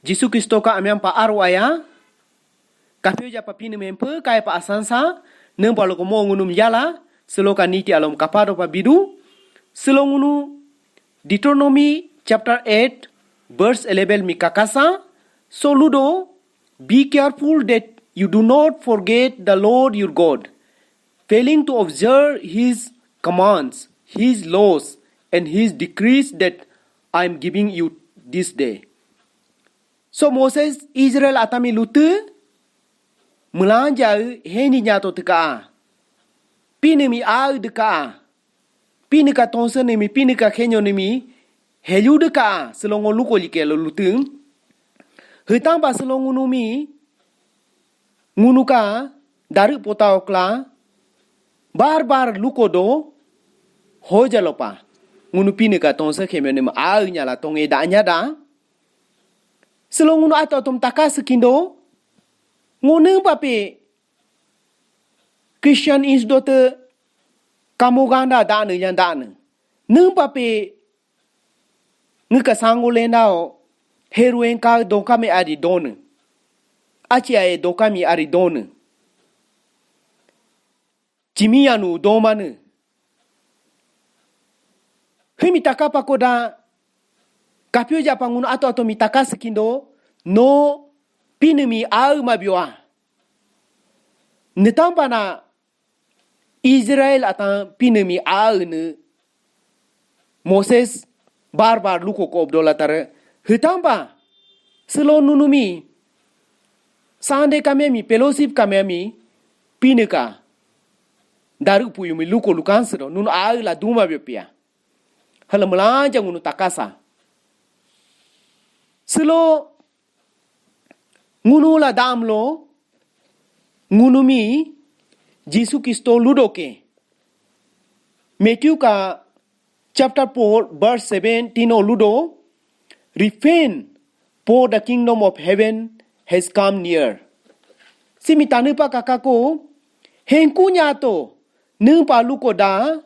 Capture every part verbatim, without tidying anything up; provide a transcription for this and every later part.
Jisu Kristo ka amyang pa aro aya. Kapyo japa Pinii mi hempyo kaya pa asansa. Niimpa loko mo ngunumi yala. Silo ka niti alom kapado pa bidu. Silo ngunu Deuteronomy chapter eight, verse eleven mi kakasa. So ludo, be careful that you do not forget the Lord your God, failing to observe his commands, his laws, and his decrees that I am giving you this day. So Moses Israel atan mi lutii, miilanja heni nyato tiika. Pinii mi au deka. Pinii ka tonse nii mi, Pinii ka kenyo nii mi, helu deka. Silo ngo luko like lo lutii. Hiitampa silo ngunumi, ngunu ka darii pota okla, bar bar luko do, hoja lopa. Ngunu Pinii ka tonse kemyo nii mi au nyala tonge da nyada. Silo ngunu ato atom takas kindo, ngunu pape Christian is dote kamo ganda danii yan danii. Niimpa pe ngiika sango lendao, heruen ka doka mi ari donii. Achi ae doka mi ari donii. Chimi anu domanii. Hiimi takapa koda, kapyo japa ngunu ato ato mi takas kindo, no Pinii mi au mabyoa. Niitampa na Israel atan Pinii mi au nii Moses bar bar luko ko obdola tare. Hiitampa silo nunumi Sunday kame mi, fellowship kame mi, Pinii ka darii puyu mi luko lukan siro. Nunu au la duma biopia. Hala miilanja ngunu takasa. Silo ngunu la damlo, ngunumi Jisu Kristo ludo ke. Matthew ka chapter four, verse seventeen o ludo, "Repent, for the kingdom of heaven has come near." Simi tanii pa kakako, henku nyato, niimpa luko da,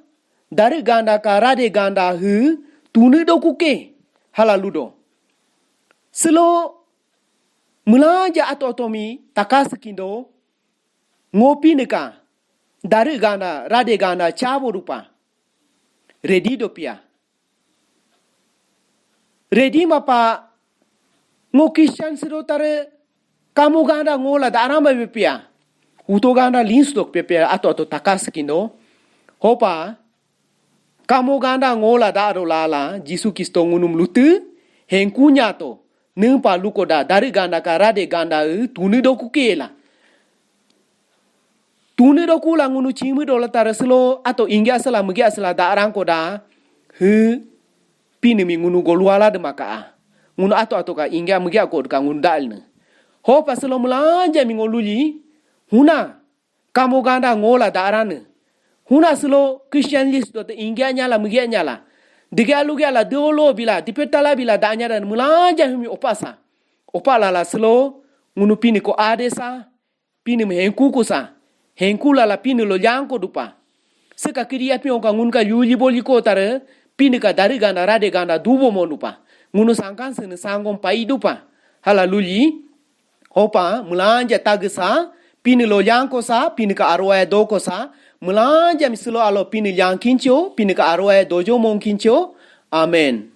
darii ganda ka rade ganda hii, tunii doku ke, hala ludo. Silo miilanja ato ato mi takas kindo, ngo Pinii ka darii ganda, rade ganda chabo rupa. Ready dopia. Ready mapa ngo Christian siro tare kamo ganda ngo la daramba bepia. Uto ganda lins dok pepia ato ato takas kindo. Hopa, kamo ganda ngo la daro lala, Jisu Kristo ngunumi lutii, henku nyato, niimpa luko da, darii ganda ka rade ganda hii, tunii doku ke la. Tunii doku la ngunu chimi dola tara silo, ato ingya sila, miigya sila da arang koda, hii, Pinii mi ngunu goluala de maka a. Ngunu ato ato ka ingya miigya kod ka ngunu dalne. Hopa silo miilanja mi ngoluli, huna, kamo ganda ngo la daranii. Huna silo Christian list dote ingya nyala, miigya nyala. Digya lugya la, dolo bila, dipetala bila, danya dan miilanja hiimi opasa. Opala la silo, ngunu Pinii ko adesa, Pinii mi henku kusa. Henku lala Pinii lo lyanko dupa. Siika kiri api onka ngunu ka yuli boli ko tare, Pinii ka darii ganda, rade ganda dubo mo dupa. Ngunu sangkan sene sangom pai dupa. Hala luli, hopa, miilanja tagesa, Pinii lo lyanko sa, Pinii ka arwaya doko sa, miilanja mi silo alo Pinii lyankincho, Pinii ka arwaya dojo monkincho. Amen.